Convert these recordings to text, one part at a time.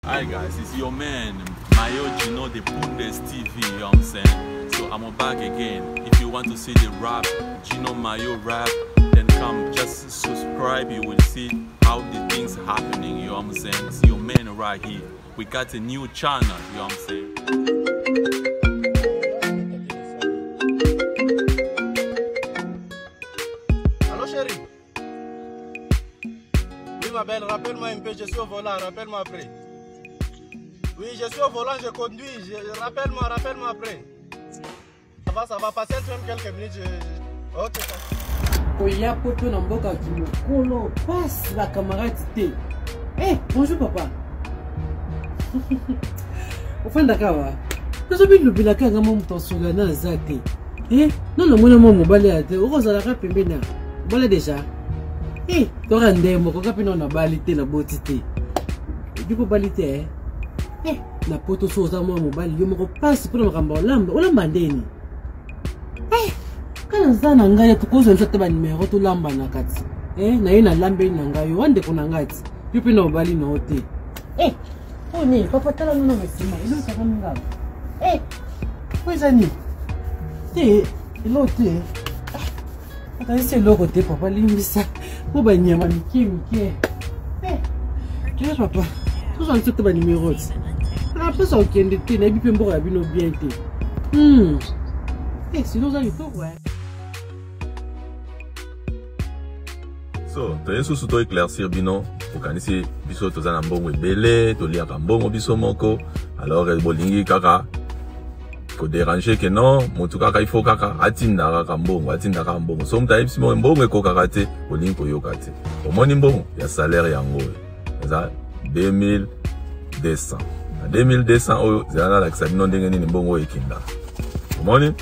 Hi guys, it's your man Mayo Gino the Pundes TV, you know what I'm saying? So I'm back again. If you want to see the rap, Gino Mayo rap, then come just subscribe, you will see how the things happening, you know what I'm saying? It's your man right here. We got a new channel, you know what I'm saying? Allô chérie Oui ma belle, rappelle-moi un peu, je suis au volant, rappelle-moi après. Oui, je suis au volant, je conduis, je... rappelle-moi, rappelle-moi après. Ça va, ça va, patiente même quelques minutes, je... Ok, ça. Koya poto na mboka kimokolo pasi ba camarade te. Eh, hey, bonjour papa. Ofandaka wa? Nazobilobelaka yanga mwa moto asola na aza te. Eh, non namoni mwa mobali ya te, okozalaka pembeni ya obala deja. Eh, toka nde moko ka mpe nano nabali te naboti te. Ebi kobali te eh. Eh, na poto so oza mwa mobali yo moko pasi mpona makambo ya olamba, olamba ndeni. Eh, kana naza na ngai tokozwa biso ata banimero tolambanaka ti. Eh, na ye nalambeli na ngai yo, wa ndeko na ngai ti. Yo mpe na obali na yo te. Eh, oyo nini papa tala nono na nsima elokaka mingawa. Eh, oyo eza nini? Te, eloko te. Akanisi eloko te papa limbisa mpo banyama mike mike. Eh, toza papa tozwa biso te banimero ti. Naposa kokende te nayebi mpe mboka ya bino bien te. Hmm. Eh, sino oza kitoko eh. So, toye susu to éclaircir bino okanisi biso toza na mbongo ebele toliaka mbongo biso moko alors eh, bolingi kaka kodéranger ke non motu kaka il faut kaka atinda kaka mbongo atinda kaka mbongo so moto ayebisi mbongo mbongo ekokaka te olingi koyoka te omoni mbongo ya salaire yango oyo eza 2200 na 2200 oyo zela nalakisa bino ndenge nini mbongo oyo ekendaka omoni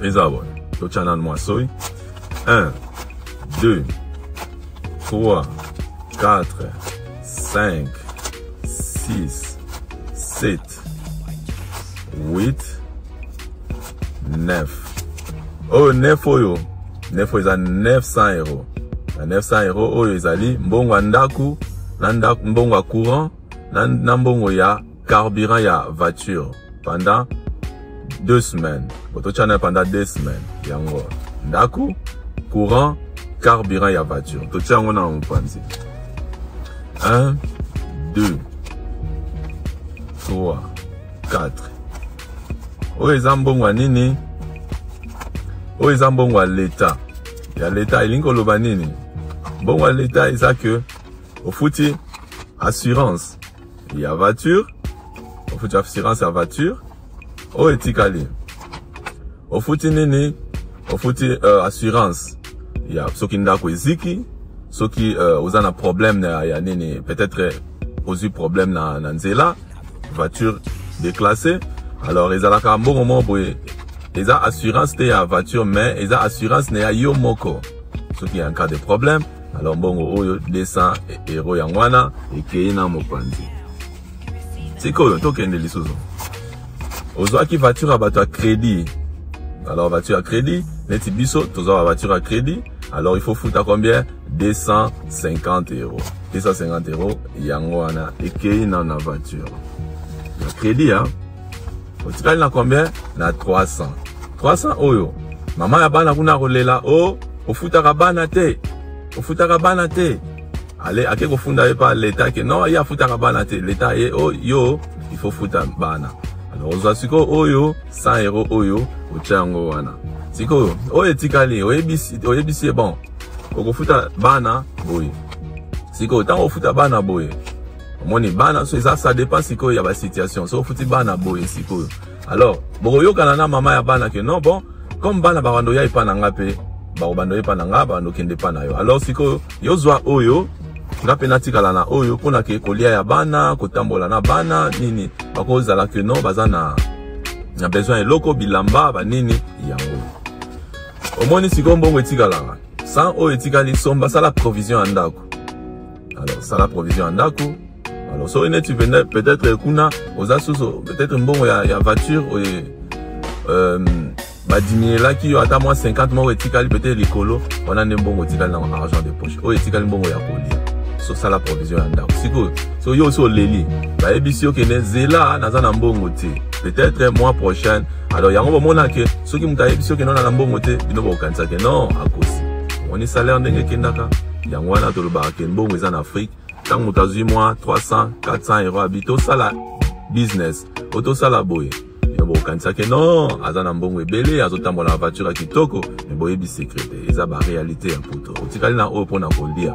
eza boye totya nanu mwa soi 1 2 3 4 5 6 7 8 9 oyo 9 oyo 9 oyo eza 900 euro na 900 euro oyo ezali mbongo ya ndako na ndako mbongo ya courant na, na mbongo ya carburant ya voiture pendant deux semaines bototya na pendant deux semaines yango ndako courant carburant ya voiture totya yango na mopanzi 1 2 3 4 oyo eza mbongo ya nini oyo eza mbongo ya leta ya leta elingi koloba nini mbongo ya leta eza ke ofuti assurance ya voiture ofuti assurance ya voiture oyo etikali ofuti nini ofuti uh, assurance ya soki ndako eziki soki uh, oza na problème na, ya nini peut-être ozwi problème na, na nzela voiture déclassée alors ezalaka mbongo moko boye eza assurance te ya voiture mais eza assurance na ya yo moko soki ya cas de problème alors mbongo oyo 200 euro yango wana ekei na mopanzi sikoyo tokende lisusu ozwaki voiture ya bato ya crédit alors voiture ya crédit neti biso tozwa ba voiture ya crédit alors il faut futa combien 250 euros 250 euros yango wana ekei na na voiture ya crédit hein? otikali na combien na 300 300 oyo mama ya bana kuna akolela o oh, ofutaka bana te ofutaka bana te ale ake kofunda ye pa leta ke non ye afutaka bana te leta ye o oh, yo il faut futa bana alors ozwa sikoyo oyo 100 euro oyo otya yango wana sikoyo oyo etikali oyebisi oyebisi ye bon okofuta bana boye sikoyo ntango ofuta bana boye omoni bana so eza ça dépend sikoyo ya basituation so ofuti bana boye sikoyo alors bokoyokana na mama ya bana ke non bon comme bana bakando ya epa na nga mpe bakobanda oyepa na nga bakando okende epa na yo alors sikoyo yo zwa oyo nga mpe natikala na oyo mpo na ke kolia ya bana kotambola na bana nini bakozala ke non baza na na besoin eloko bilamba banini yango omoni sikoyo mbongo etikalaka 100 oyo etikali somba sala provision ya ndako alors sala provision ya ndako alors soki neti peut-être kuna oza susu peut-être mbongo ya, ya voiture oye euh, badiminuelaki yo ata mwa 50 moko etikali peut-être likolo wana nde mbongo etikali na argent de poche oyo etikali mbongo ya kolia Sosala provision ya ndako. Sikoyo so yo osi oleli, bayebisi yo kende zela, naza na mbongo te, peut-être mois prochaine. Alors yango bomona ke soki moto ayebisi yo kende ona na mbongo te, bino bokokanisa ke non, akosi. Omoni salaire ndenge ekendaka. Yango wana tolobaka ke mbongo eza na Afrique. Ntango moto azwi mwa 300 400 euro, abi tosala business o tosala boye, bino bokokanisa ke non, aza na mbongo ebele, azotambola na voiture ya kitoko. Me boyebi secret te, eza baréalité ya Poto. Otikali na oyo mpona kolia.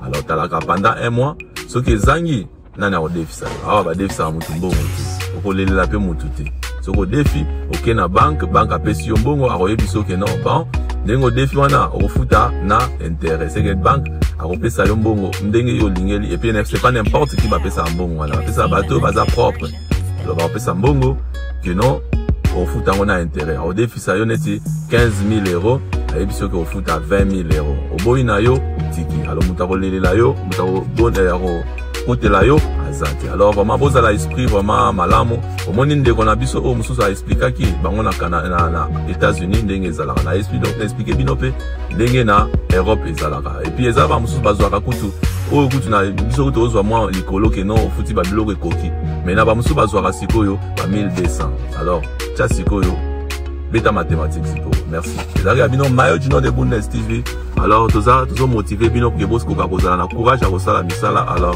Alors talaka pendant un mois, soki ezangi, nani akodefisa yo? Awa badefisaka motu mbongo te, okolelela mpe motu te. Soki odefi, oke na banke, banke apesi yo mbongo, akoyebisa oke non, bon, ndenge odefi wana, okofuta na intérêt. Seke banke akopesa yo mbongo ndenge yo olingeli. Et puis c'est pas n'importe qui bapesaka mbongo wana, bapesaka bato oyo baza propre. Alors bakopesa mbongo ke non, okofuta yango na intérêt. Akodefisa yo neti 15 000 euros, ayebi soki okofuta 20 000 euros, oboyi na yo, otiki. Alors moto akolelela yo, moto akokotela yo aza te. Alors vraiment, bozala esprit vraiment malamu. Omoni ndeko na biso oyo mosusu aexplikaki bango na États-Unis ndenge ezalaka na esprit. Donc naexplike bino mpe ndenge na Europe ezalaka. Et puis eza bamosusu bazwaka kutu oyo kutu na biso kutu ozwa mwa likolo ke non, ofuti babiloko ekoki, mais na bamosusu bazwaka sikoyo ba 1200. Alors tia sikoyo, beta mathématique sikoyo. Merci, ezalaki ya bino Mayo Jino de Bundes TV. Alors toza tozomotive bino ke bokoka kozala na courage ya kosala misala. Alors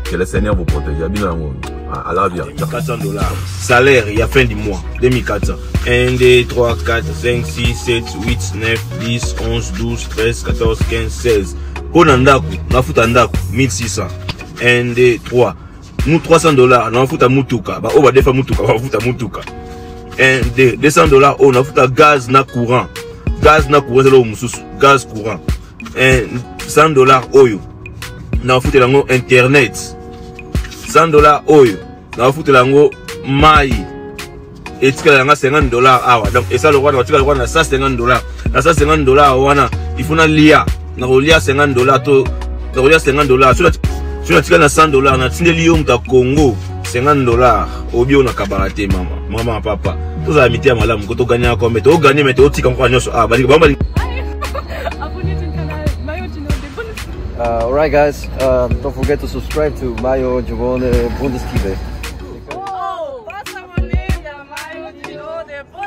que le Seigneur vous protège. Ya bino yango. I love you. 400 $ salaire ya fin du mois, 2400. 1, 2, 3, 4, 5, 6, 7, 8, 9, 10, 11, 12, 13, 14, 15, 16. Mpo na ndako, nafuta ndako 1600. 1, 2, 3 mu 300 $, nafuta mutuka. Baoyo badefa mutuka bafuta mutuka. 1, 2, 200 $ oyo nafuta gaz na courant. Gaz na courant ezala oyo mosusu, gaz, courant. 100 $ oyo nafutela yango internet. 100 $ oyo nafutela yango mai. Etikala yanga 50 $ awa. Donc esala lokola batikala lokola na 150 $. Na 150 $ wana, il faut nalia, nakolia 50 $ to nakolia 50 $. Soki natikali na 100 $, natindeli yo moto ya Congo 50 $, obi oyo nakabaka te. Mama, mama, papa, tozala mite ya malamu ko toganyaka kombe, toganye me tootika nkoka nyonso. Ah, balingi bango balingi. Abonniert den Kanal Mayo Gino de Bundes. Alright guys, don't forget to subscribe to Mayo Giovone Bundes TV.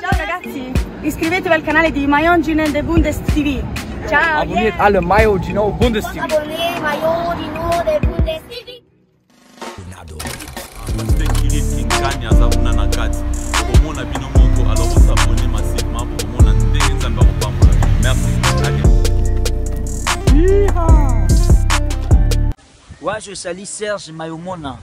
Ciao ragazzi, iscrivetevi al canale di Mayon Gino de Bundes TV. Ciao! Abonniert alle Mayo Gino Bundes TV. Abonniert Mayo Gino de Bundes TV. Kinkani aza kuna na kati, okomona bino moko. Alors bos'abonner massivement, bokomona ndenge Nzambe akopambola. Merci. Allez. Ouais, je salue Serge Mayomona.